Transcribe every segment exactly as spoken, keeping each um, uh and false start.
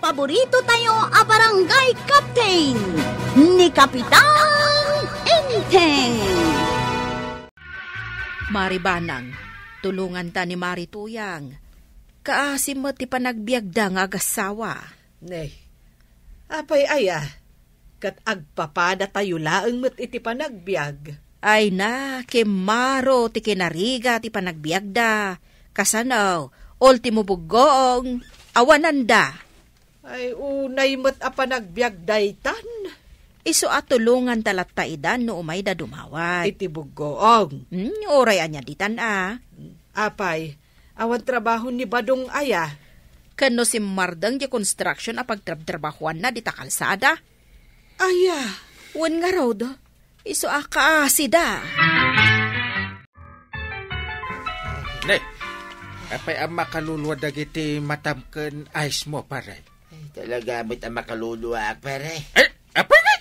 Paborito tayo a barangay captain, ni Kapitan Enteng. Mari Banang, tulonganta ni Mari Tuyang. Kaasi met ti panagbiagda nga agassawa. Nay, apay aya? Ket agpapadatayo laeng met iti panagbiag. Ay na, kimmaro ti kinarigat ti panagbiagda. Kasano, ultimo buggoong, awananda. Ay, unay met a panagbiag daytan. Isu a tulonganta latta ida no umayda dumawat. Iti buggoong. Hmm, uray ania ditan a. Apay, awan trabaho ni Badong aya? Ken no simmardeng di construction a pagtrabtrabahoanna dita kalsada? Aya? Wen ngarud, isu a kaasida. Ne, apay a makalulua dagiti matam ken ice mo, pare? Ay, talaga met a makaluluaak, pare. Eh, apay ne?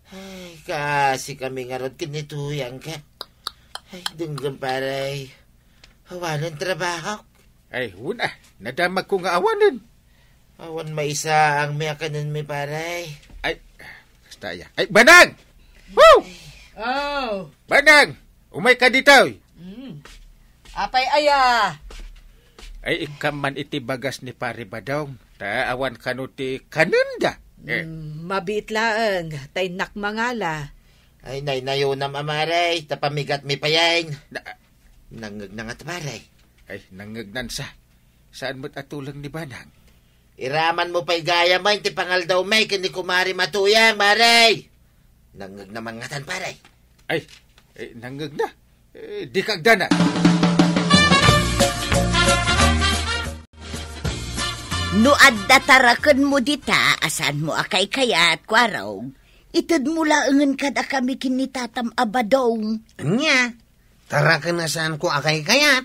Ay, kaasi kami ngarud ken ni Tuyang ka. Ay, denggem, pare. Awanen trabaho. Ay, una, nadamag ko nga awanen. Awan maisaang mi a kanenmi, pare. Ay, kasta aya. Ay, Banang! Woo! Oh. Banang! Umay ka ditoy! Mm. Apay aya? Ay, ikkan man iti bagas ni Pare Badong. Ta awan kano ti kanenda. Eh. Mm, mabiit laeng, ta innak mangala. Ay, naynayonam a, mare, ta pamigat mi payen. Na- Nangngegna nga, pare. Ay, nangngegnan sa. Saan met a tuleng ni Banang? Iraman mo pay gayam ti pangaldawmi ken ni Kumare Matuyang, mare. Nangngegna man ngatan, pare. Ay, eh, nangngegna. Eh, di ka agdanag. No adda tarakenmo dita, a saanmo a kaykayat, Kuarog, itedmo laengen kadakami ken ni Tatam a Badong. Ania? Taraken a saanko a kaykayat?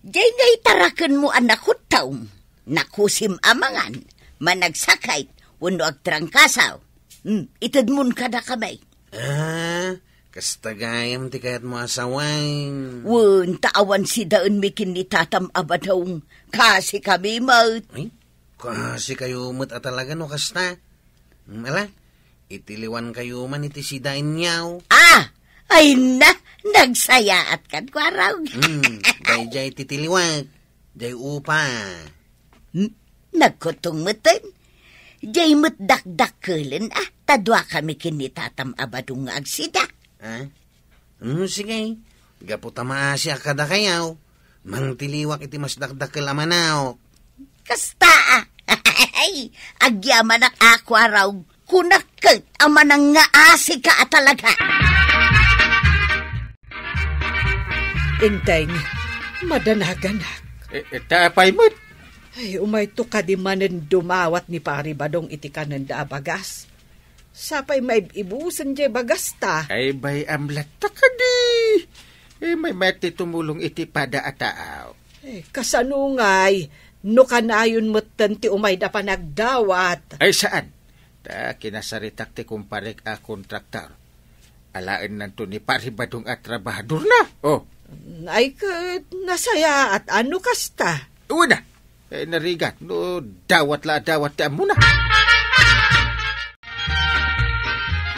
Diay ngay tarakenmo a nakuttom, nakusim a mangan, managsakit, wenno agtrangkaso. Hmm, itedmon kadakami. Ah, kasta gayam ti kayatmo a sawen. Wen, ta awan sidaenmi ken ni Tatam a Badong, kaasi kami met. Ay, kaasi kayo met a talaga no kasta. Hmm, ala, itiliwan kayo man iti sidaenyo. Ah! Ay na, nagsayaat kan Kuarog. Hmm, daydiay ti tiliwak. Diay upa. Hmm, nagkutong meten. Diay met dakdakkelen, ah, ta dua kami ken ni Tatam a Badong nga agsida. Ah? Hmm, sige. Gapu ta maasiak kadakayo, mangtiliwak iti mas dakdakkel a manok. Kasta, ah. Ay, agyamanak a Kuarog. Kunak ket a manangngaasi ka a talaga. Enteng, madanaganak. Eh, eh, ta apay met? Ay, umayto kadi manen dumawat ni Pari Badong iti kanenda a bagas. Sapay maib-ibusen diay bagasta. Ay, bay-am latta kadi. Eh, maymayat ti tumulong iti pada a taaw. Eh, kasano ngay, no kanayon metten ti umayda panagdawat? Ay, saan. Ta kinasaritak ti kumparek a kontraktor. Alaennanto ni Pari Badong a trabahadorna. Oh. Ay, ket nasayaat a no kasta. Wen a. Eh, narigat, no dawat la a dawat ti ammona.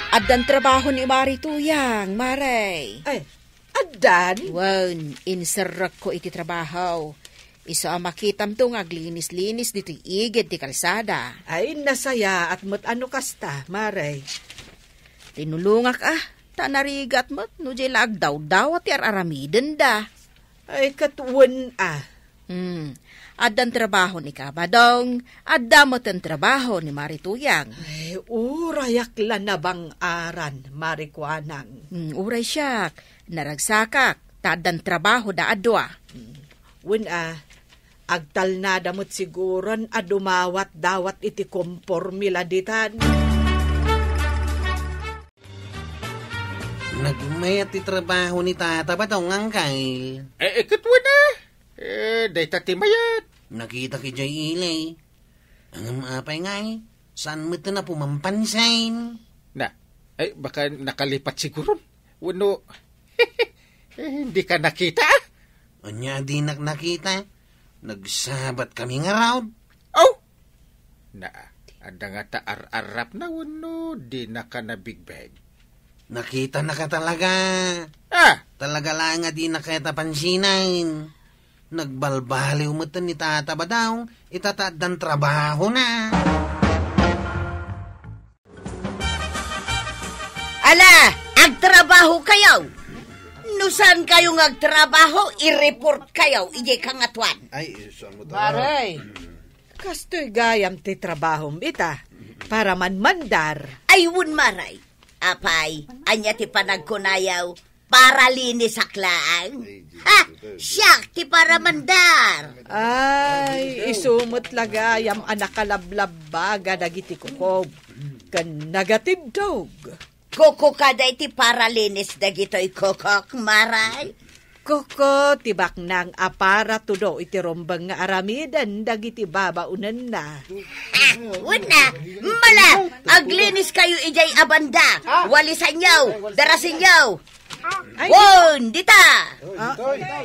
Addan trabaho ni Mari Tuyang, Mare. Ay, addan? Wen, inserrekko iti trabaho. Isu a makitamto nga aglinis-linis ditoy igid ti kalsada. Ay, nasayaat met a no kasta, Mare. Tinulongak a, ta narigat met no diay la agdawdawat ti ar-aramidenda. Ay, ket wen a. Hmm. Addan trabaho ni Kabadong, adda metten trabaho ni Mari Tuyang. Ay, urayak la nabang-aran, Mari Kuanang. Hmm, uray siak, naragsakak, ta addan trabahoda a dua. Hmm. Wen a, agtalnada met siguron a dumawat-dawat iti kompormi la ditan. Nagmayat ti trabaho ni Tata Badong, Angkel. Eh, eh, ket wen a. Eh, dayta ti mayat. Nakitak idiay ili. Ngem apay ngay, saan met a pumampansin? Na, ay, baka nakalipat siguron. Wenno, eh, hindi ka nakita, ah? Ania a dinak nakita? Nagsabat kami ngarud. Oh! Na, adda nga ta ar-arrapna wenno dinaka nabigbeg? Nakitanaka talaga. Ah! Talaga laeng a dinaka ta pansinen. Nagbalbaliw metten ni Tata Badong, ita ta addan trabahona. Ala, agtrabaho kayo. No saan kayo nga agtrabaho, i-report kayo, ijay kangatuan. Ay, saan mo to? Maray, kastoy gayam ti trabahom ita, para manmandar. Ay, wen, Maray. Apay, ania ti panagkunayaw? Paralinisak laeng. Ha? Siak ti paramandar. Ay, isu met la gayam a nakalablabbaga dagiti kukob ken nagatiddog. Kuko kada iti paralinis dagitoy kukok, Maray? Kuko ti baknang a para tudo iti rumbeng nga aramiden dagiti babaonenna. Ha, wen na, mala, aglinis kayo ijay a banda. Walisanyo, darasinyo. Ay, wen, dita. Ah,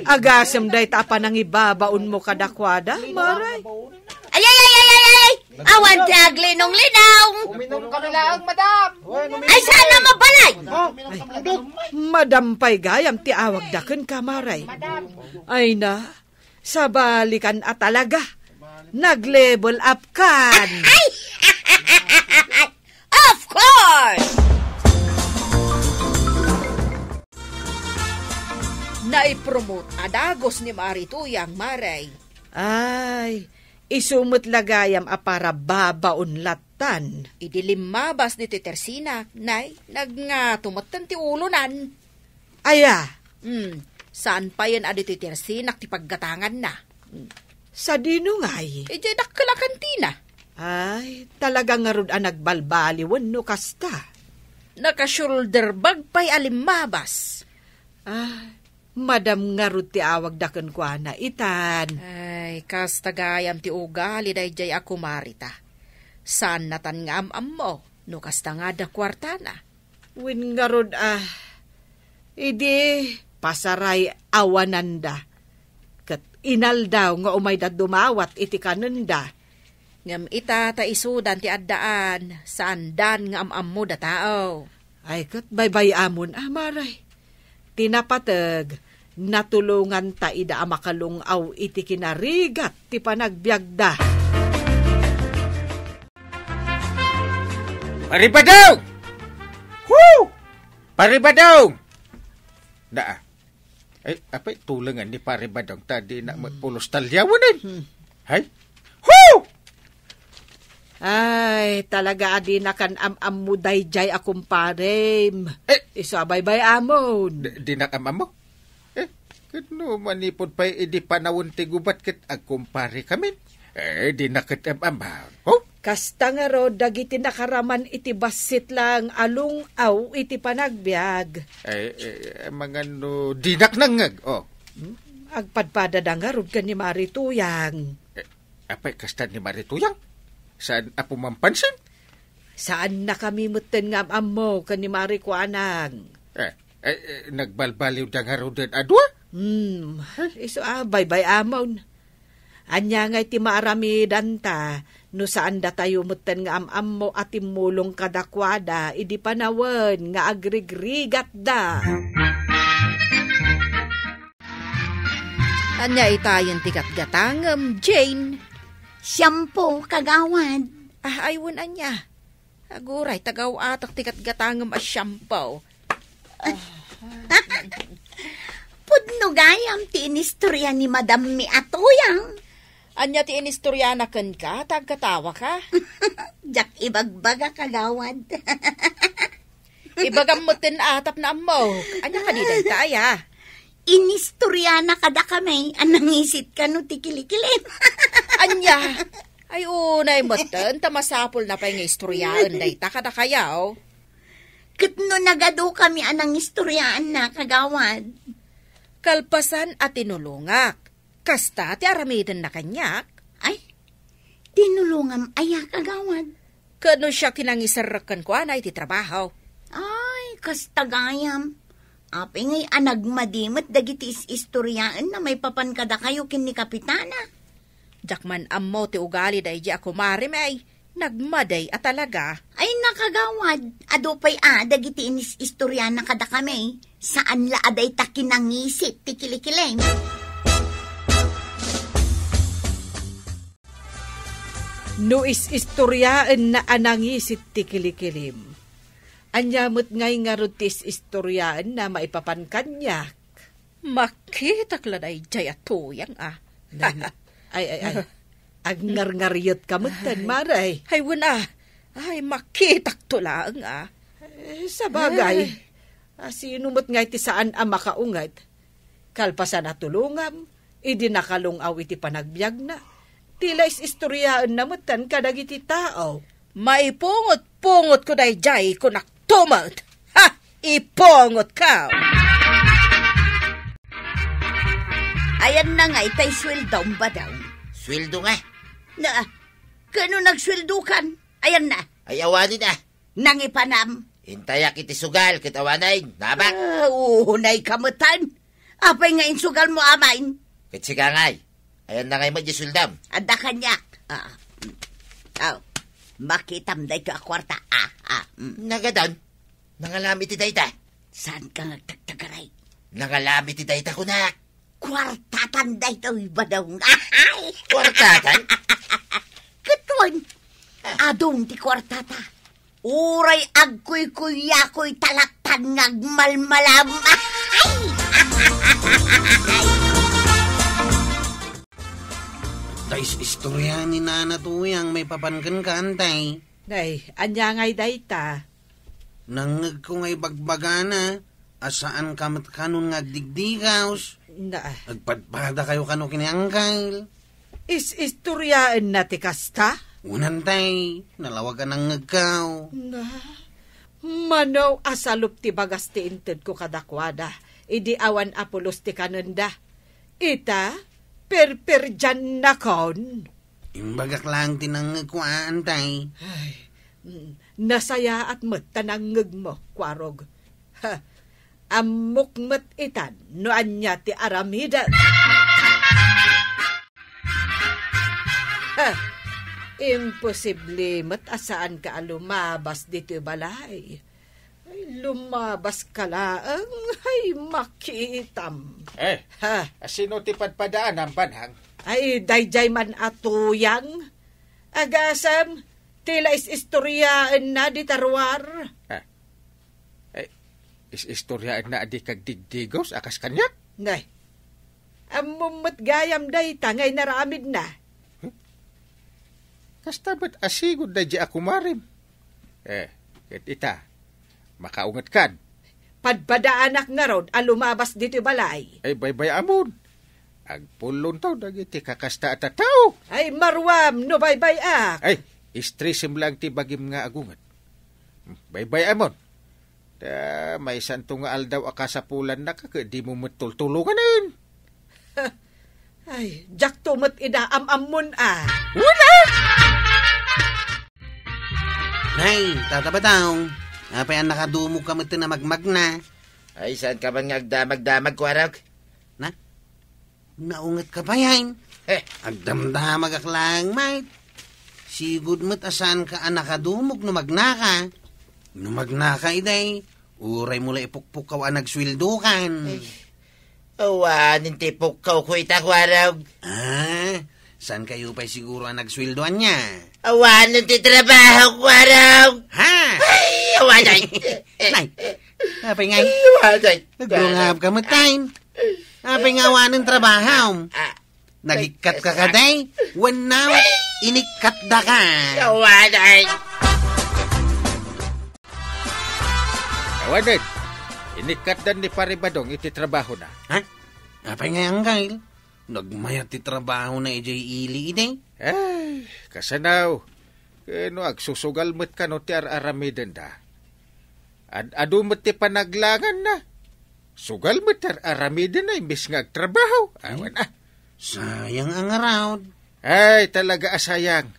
agasem dayta a panangibabaonmo kadakuada, Maray. Ay, ay, ay, ay, ay, ay. Awan ti aglinong-linong. Uminom kami laeng, madam. Ay, saan na mabalay? Ay, madam pay gayam ti awagda kenka, Maray. Ay na, sabalikan a talaga. Nag-level up kan. Ay! Of course! Naipromote a dagus ni Mari Tuyang, Maray. Ay, isu met la gayam a para babaon lattan. Idi limmabas ditoy tersinak, nay, nagngato metten ti ulonan. Aya? Hmm, saan payen a ditoy tersinak ti paggatanganna. Hmm. Sadino ngay? Idiay dakkel a kantina. Ay, talaga ngarud a nagbalbaliwen no kasta. Naka-shoulder bag pay a limmabas. Ah, madam ngarud ti awagda kenkuana, itan. Ay, kasta gayam ti ugali daydiay a kumarita. Saannatan nga am-ammo no kasta nga adda kuartana. Wen ngarud a, idi pasaray awananda, ket inaldaw nga umayda dumawat iti kanenda. Ngem ita ta isudan ti addaan, saandan nga am-ammo da tao. Ay, ket baybay-amon a, Maray. Ti napateg, natulonganta ida a makalung-aw iti kinarigat ti panagbiagda. Pari Badong! Woo! Pari Badong! Daa. Ay, apay, tulengan ni Pari Badong, ta di na Hmm. pulos talyawan, eh. Hmm. Hay? Woo! Ay, talaga a dinakan am-ammo daydiay a kumparem. Eh. Isu a baybay-amon. Di, dinak am-ammo? Eh, ket no manipud pay idi panawen ti gubat ket agkumpare kamin. Eh, dinak ket am-ammo. Oh? Kasta ngarud dagiti nakaraman iti bassit laeng a lung-aw iti panagbiag. Eh, eh, amangan no dinak nangngeg, oh. Hmm? Agpadpadada ngarud ken ni Mari Tuyang. Eh, Apay, kasta ni Mari Tuyang? Saan a pumampansin? Saannakami metten nga am-ammo ken ni Mari Kuanang. Eh, eh, eh, nagbalbaliwda ngaruden a dua? Hmm, isu a baybay-amon. Ania ngay ti maaramidanta no saan datayo metten nga am-ammo a timmulong kadakuada idi panawen nga agrigrigatda? Ania itayen ti gatgatangem, Jane? Shampoo, kagawad. Ah, ay, wen ania. Aguray, tagaw-atak ti gatgatangem a shampoo. Pudno gayam ti inistorya ni Madam mi a Tuyang. Ania ti inistoriana kenka, ta agkatawa ka? Diak ibagbaga, kagawad. Ibagam metten a tapno ammok. Ania kadi dayta, aya? Inistoriana kadakami a nangisit kano ti kilikilim. Ania? Ay, unay metten, ta masapulna pay nga istoriaen dayta kadakayo. Ket no nagadukami a nangistoriaanna, kagawad? Kalpasan a tinulongak, kasta ti aramidenna kaniak. Ay, tinulongam aya, kagawad? Ket no siak ti nangiserrek kenkuana iti trabaho. Ay, kasta gayam. Apay ngay a nagmadi met dagiti is-istoriaenna maipapan kadakayo ken ni Kapitana? Diak man ammo ti ugali daydi a kumarem, ay. Nagmadi a talaga. Ay, nakagawad, adu pay a dagiti inis-istoriana kadakami. Saan la a dayta kinangisit ti kilikilim. No is-istoriaenna a nangisit ti kilikilim, ania met ngay ngarud ti is-istoriaenna maipapan kaniak? Makitak la daydiay a tuyang a. Na, na, ay, ay, ay. Agngarngarietka metten, Mare. Ay, wen a. Ay, makitakto laeng a. Eh, sabagay. Ay. A, sino met ngay ti saan a makaunget? Kalpasan a tulongam, idi nakalung-aw iti panagbiagna, ti la is-istoriaenna metten kadagiti tao. Maipungot-pungotko daydiay, kunakto met. Ha! Ipungotko! Ayanna ngay tay sueldom, Badong? Sueldo nga? Na, kano nagsueldokan? Ayanna. Ay, awanen a. Nangipanam. Intayak iti sugal ket awanen, nabak. Ah, unay ka metten. Apay nga insugalmo, amay? Ket sika ngay. Ayanna ngay met di sueldom. Adda kaniak. Ah. Mm. Aw, makitam daytoy a kuarta. Ah, ah, mm. Nagadan? Nangalam iti dayta? Saan ka nga agtagtagaray? Nangalam iti dayta, kunak. Kuartatan daytoy, Badong. Ahay! Kuartatan? Ket wen, adun ti kuartata. Uray agkuykuyakoy talatan nga agmalmalam. Ahay! Tay is-istorya ni Nana Tuyang maipapan kenka, Antay. Nay, ania ngay dayta? Nangngegko nga ibagbagana a saanka met kanon nga agdigdigaws. Na. Agpadpadakayo kano ken ni Angkel. Is-istoriaenna ti kasta? Wen, Antay, nalawag a nangngegko. Na, mano a salup ti bagas ti intedko kadakuada, idi awan a pulos ti kanenda. Ita, perperdiannakon. Imbagak laeng ti nangngegko, Antay. Ay, mm, nasayaat met ta nangngegmo, Kuarog. Ha, ammok met itan no ania ti aramidek. Ha, imposible met a saanka a lumabas ditoy balay. Ay, lumabaska laeng, ay, makitam. Eh, ha? Asino ti padpadaanam, Banhang? Ay, daydiay man a Tuyang. Agasem, ti la is-istoriaenna dita ruar. Ah. Ay, is-istoriaenna a di kagdigdigaws a kas kaniak? Nay, ammom met gayam dayta nga inaramidna. Hmm? Kasta met a sigud daydiay a kumarem. Eh, ket ita, makaungetkan. Padpadaanak ngarud a lumabas ditoy balay. Ay, baybay-amon. Agpullontaw dagiti kakasta a tattao. Ay, maruam no baybay-ak. Ay, istresem laeng ti bagim nga agunget. Hmm, baybay-amon. Ta, maysanto nga aldaw a kasapulannaka ket dimo met tultulonganen. Ay, diakto met ida am-ammon a. Wala! Nay, Tata Batang, apay a nakadumogka met a magmagna? Ay, saanka man nga agdamagdamag, Kuarog? Na? Naungetka pay, ay? Heh. Agdamdamagak laeng, mait. Sigud met a saanka a nakadumog no magnaka. No magnaka, idi, uraymo la ipukpukkaw a nagsueldokan. Ay, awanen ti pukkawko ita, Kuarog. Ah, saankayo pay siguro a nagsueldo ania? Awanen ti trabaho, Kuarog. Ha? Ay, awanen. Nay, apay ngay? Ay, awanen. Nagrungabka met, ay. Apay nga awanen trabahom? Ah. Nagikkatka kadi? Wenno inikkatdaka? Awanen. Awanen. Inikkatdan ni Pare Badong iti trabahona. Ha? Apay nga, Angkel? Nagmayat ti trabahona idiay ili idi? Ay, kasano? Ken no agsusugal met kano ti ar-aramidenda. Ad-adu met ti panaglanganna. Sugal met ar-aramiden a imbes nga agtrabaho. Awan, ah. Sayang a ngarud. Ay, talaga a sayang.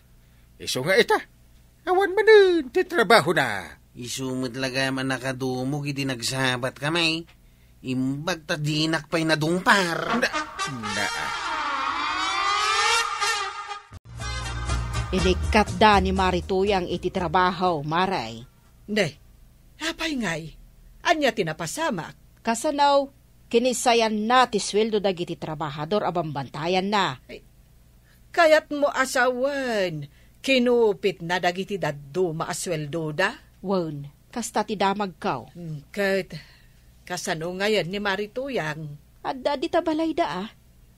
Isu nga ita, awan manen ti trabahona. Isu met la gayam a nakadumog iti nagsabatkami. Imbag ta dinak pay nadungpar. Na, na, ah. Inikkatda ni Mari Tuyang iti trabaho, Mare. Ne, apay ngay? Ania ti napasamak? Kasano, kinisayanna ti sueldo dagiti trabahador a bambantayanna. Ay, kayatmo a sawen, kinupitna dagiti dadduma a sueldoda? Wen, kasta ti damagko. Hmm, ket kasano ngayen ni Mari Tuyang? Adda dita balayda, a.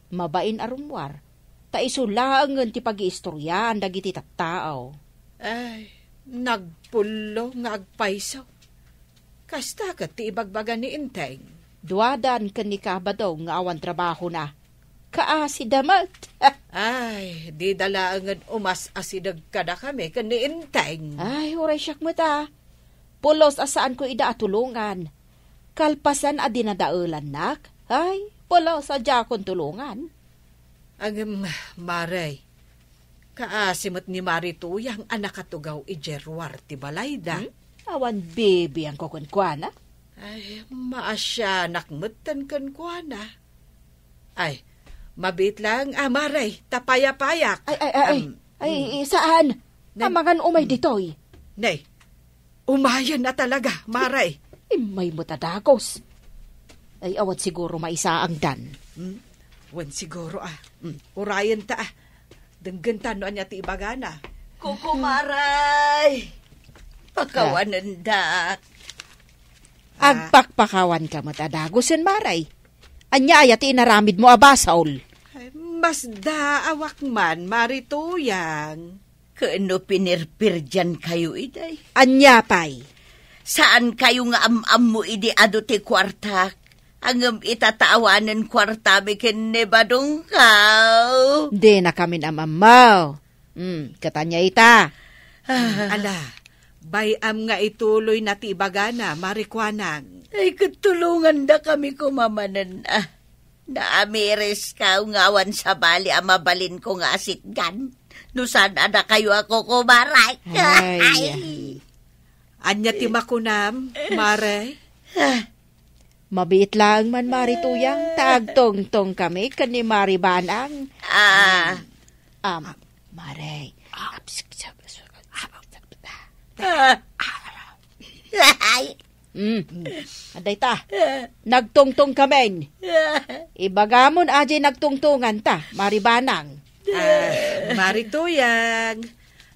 Mabain a rummuar. Ta isu laengen ti pagiistoriaan dagiti tattao. Ay, nagpullo nga agpayso. Kasta ket ti ibagbaga ni Enteng. Duadan ken ni Kabadong nga awan trabahona. Kaasida met. Ay, dida laengen umas-asideg kadakami ken ni Enteng. Ay, uray siak met, a. Pulos a saanko ida a tulongan. Kalpasan a dinadaelannak, ay, pulos a diakon tulongan. Ngem, Mare, kaasi met ni Mari Tuyang a nakatugaw idiay ruar ti balayda. Hmm? Awan bibiangko kenkuana? Ay, maasianak metten kenkuana. Ay, mabiit laeng, a, Mare, ta payapayak. Ay, ay, ay, ay. Am, Ay, mm. Saan? Nay, amangan umay mm. ditoy. Nay, umayen a talaga, Mare. Immay met a dagus. Ay, awan siguro maisaangdan. Hmm? Wen siguro, a. Hmm. Urayen ta, a. Denggenta no ania ti ibagana. Kukumaray! Pakawanendak. Ah. Agpakpakawanka met a dagusen, Mare. Ania aya ti inaramidmo a basol? Ay, masdaawak man, Mari Tuyang. Ken no pinirpirdiankayo idiay? Ania pay? Saankayo nga am-ammo idi adu ti kuartak? Ngem ita ta awanen kuartami ken ni Badongko. Dinakamin am-ammo. Hmm, ket ania ita? Ah. Ala, bay-am nga ituloyna ti ibagana, Mari Kuanang. Ay, ket tulongandakami koma manen, a. Naamiriskaw nga awan sabali a mabalinko nga asitgan. No saan a dakayo a kukumaray. Ay. Ay. Ania ti makunam, Mare? Ah. Mabiit laeng man, Mari Tuyang, ta agtungtongkami ken ni Mari Banang. Ah. Am, Mare. Ah. Ay. Mm. Adda ita. Nagtungtongkamin. Ibagamon a diay nagtungtonganta, Mari Banang. Ah, Mari Tuyang,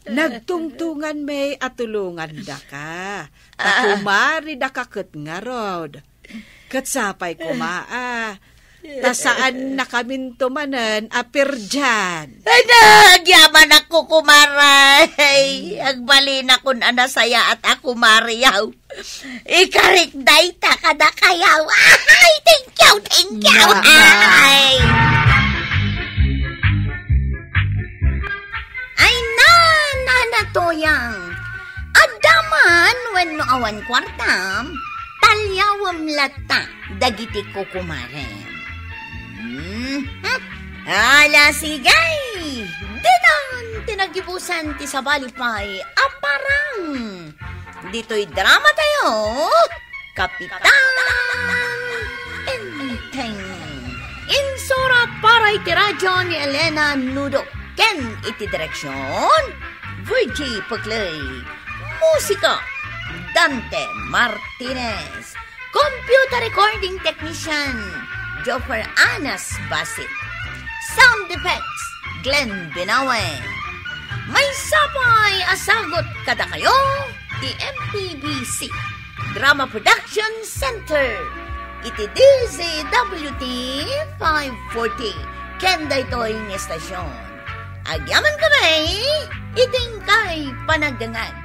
nagtungtonganmi a tulongandaka. Ta kumaridaka ket ngarud. Ket sapay koma, a. Ta saannakaminto manen a pirdian. Ay, nagyamanak, kukumaray. Agbalinakon a nasayaat a kumariyaw. Ikarik dayta kadakayaw. Ay, thank you, thank you. Na, na. Ay. Ay, na, Nana Tuyang. Adda man wenno awan kuartam, taliawem latta dagiti kukumarem. Hmm? Ala, sige! Ditan ti nagibusan ti sabali pay a parang. Ditoy drama tayo, Kapitan Enteng. Insura para iti radyo ni Elena Nudo ken iti direksyon, Virgie Peclay. Musika, Dante Martinez. Computer recording technician, Joffer Anas Basit. Sound effects, Glenn Binawe. Maysa pay a sagut kadakayo ti M P B C Drama Production Center iti D Z W T five forty ken daytoy nga estasyon. Agyaman kami iti inkay panagdengngeg.